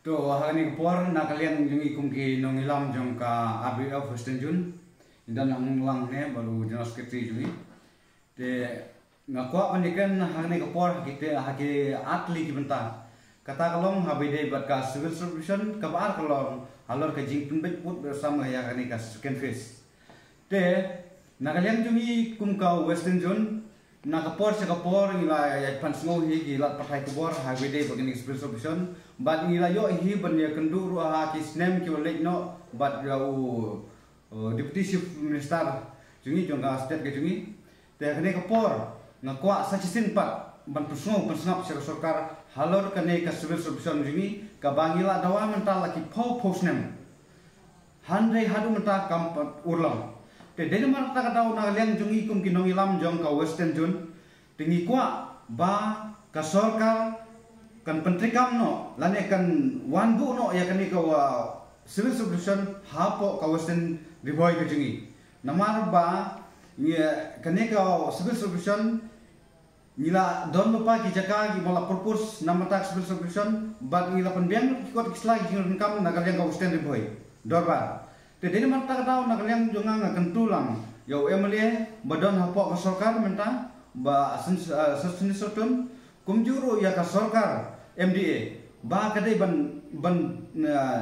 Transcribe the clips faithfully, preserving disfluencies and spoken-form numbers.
To, ha kane ka por na ka liang jong ngi kum ki nongïalam jong ka R B F Western Zone, ngi don lang ne bad u General Secretary jong ngi. Te nga kwah ban ïakren ha kane ka por ha ki te, ha ki ar tylli ki bynta. Kata ka long ha ba ïadei bad ka civil subdivision, kaba ar ka long halor ka jingpynbeit pud beit sam ïa kane ka second phase. Te na ka liang jong ngi kum ka Western Zone, na ka por sha ka por ngi la ïa pan sngew hi ki lad pathai khubor ha ba ïadei bad kane ka civil subdivision, bad ngi la ïoh hi ban ïakynduh ruh ha ki snem ki ba leit noh bad ïa u uh, Deputy Chief Minister jong ngi jong ka state ka jong ngi. Te kane ka por nga kwah sa shisien pat ban pynsngew pynsngap sha ka sorkar halor kane ka civil subdivision jong ngi kaba ngi la dawa mynta la ki phew phew snem. Hynrei haduh mynta kam pat urlong. Te dei namar kata ka daw na ka liang jong ngi kum ki nongïalam jong ka Western Zone, te ngi kwah ba ka sorkar kan pyntreikam noh lane kan wanbuh noh ïa kane ka, uh, civil subdivision hapoh ka Western Ri Bhoi ka jong ngi. Namar ba ngi, kane ka civil subdivision ngi la don lypa ki jaka kiba la propose na bynta ka civil subdivision bad ngi la pynbiang ki kot ki sla ki jingdonkam na ka liang ka Western Ri Bhoi Dorbar. Te dei namar kata ka daw na ka liang jong nga nga kyntu lang ïa u M L A ba don hapoh ka sorkar mynta, Bah Syn-, uh, Sir Syndon Syntun, kumjuh ruh ïa ka sorkar M D A ba ka dei ban, ban, uh,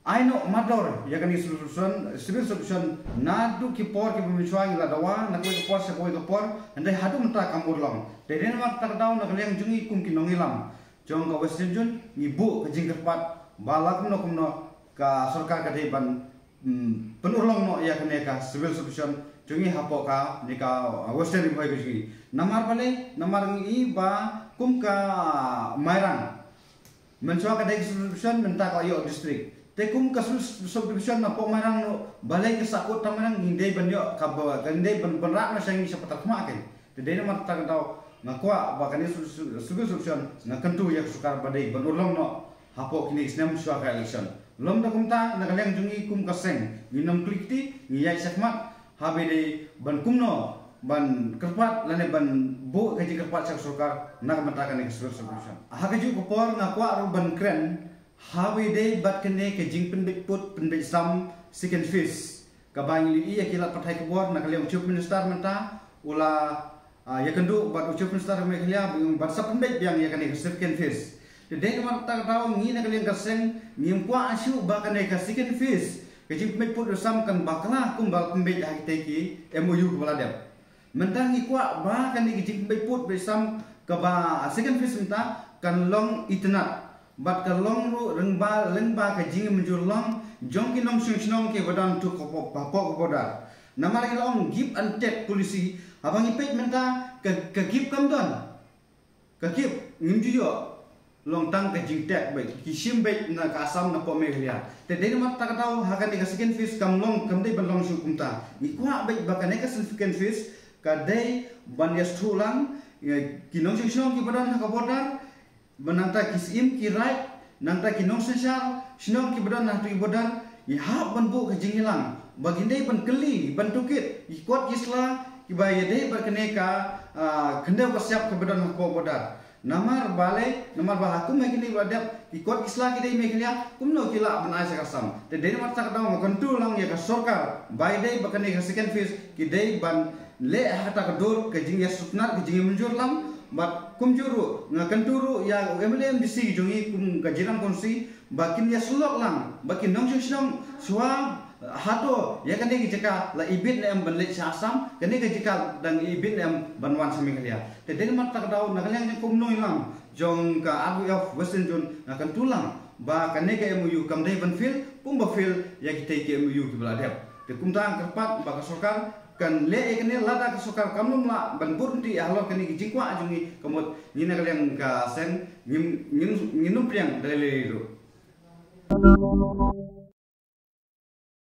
ai noh mardor ïa kane ka civil subdivision, civil subdivision naduh ki por kiba mynshuwa ngi la dawa na kawei ka por sha kawei ka por, hynrei haduh mynta kam urlong. Te dei namar kata ka daw na ka liang jong ngi kum ki nongïalam jong ka Western Zone ngi buh ka jingkyrpad ba la kumno kumno ka sorkar ka dei ban, mm, pynurlong noh ïa kane ka civil subdivision jong ngi hapoh kane ka, uh, Western Ri Bhoi ka jong ngi. Namar balei, namar ngi i ba kum ka Mairang, mynshuwa ka dei ka civil subdivision, mynta ka ïoh district. Te kum ka civil subdivision napoh Mairang noh, balei ka sahkut tang Mairang, ngi dei ban ïoh kaba, ngi dei ban, ban rah noh sha ngi sha Patharkhmah kein. Te dei namar kata ka daw nga kwah ba kane civil subdivision nga kyntu ïa ka sorkar ba dei ban urlong noh hapoh kine ki snem shuwa ka election. Lymda kumta na ka liang jong ngi kum ka seng ngin ym kli kti, ngi ïaid shakhmat ha ba dei ban kumno ban kyrpad lane ban buh ka jingkyrpad sha ka sorkar na ka bynta kane ka civil subdivision. Ha kajuh ka por nga kwah ruh ban kren ha ba dei bad kane ka jingpynbeit pud pynbeit sam second phase kaba ngi la ïohi ïa ki lad pathai khubor na ka liang u Chief Minister mynta u la, ah, ïakynduh bad u Chief Minister ka Meghalaya ba sa pynbeit biang ïa kane ka second phase. Te dei namar kata ka daw ngi na ka liang ka seng ngim kwah shuh ba kane ka second phase ka jingpynbeit pud beit sam kan bakla kumba la pynbeit ha kitei ki M O U kiba la dep. Mynta ngi kwah ba kane ka jingpynbeit pud beit sam kaba second phase mynta kan long itynnad bad ka long ruh lyngba, lyngba ka jingmynjur lang jong ki nongshong shnong kiba don hapoh ka border. Namar ngi la ong give and take policy, haba ngi peit mynta ka, ka give kam don. Ka give ngim ju ïoh, long tang ka jing take beit, ki shim beit na ka Assam napoh Meghalaya. Te dei namar kata ka daw ha kane ka second phase kam long, kam dei ban long shuh kumta. Ngi kwah beit ba kane ka second phase ka dei ban ïasngewthuh lang ïa ki nongshong shnong kiba don ha ka border, ba nangta ki syiem ki raid, nangta ki nongsynshar shnong kiba don ha ki border, ngi hap ban buh ka jingïalang ba kin dei ban kylli, ban tohkit ïa ki kot ki sla kiba ïadei bad kane ka, ah, khyndew ka shyiap kaba don hapoh border. Namar balei, namar ba ha kum ha kine ba dep ki kot ki sla ki dei Meghalaya, kumno ki lah ban ai sha ka Assam. Te dei namar kata ka daw nga kyntu lang ïa ka sorkar ba ïadei bad kane ka second phase ki dei ban leh ha kata ka dur ka jingïasngewtynnad, ka jingïamynjur lang. Bad kumjuh ruh nga kyntu ruh ïa u M L A M D C jong ngi kum ka jingïalang kongsi ba kin ïasyllok lang ba ki nongshong shnong shuwa hato ïa kane ka jaka la ibit ne em ban leit sha Assam, kane ka jaka dang ibit ne em ban wan sha Meghalaya. Te dei namar kata ka daw na ka liang jong kum u nongïalam jong ka R B F Western Zone nga kyntu lang ba kane ka M O U kam dei ban fail kumba fail ïa kitei ki M O U kiba la dep. Te kumta nga kyrpad ba ka sorkar kan leh ïa kane, lada ka sorkar kam nym lah ban bud ryntih halor kane ka jingkwah jong ngi, ka mut ngi na ka liang ka seng ngin, ngin, ngin ym pdiang da lei lei ruh.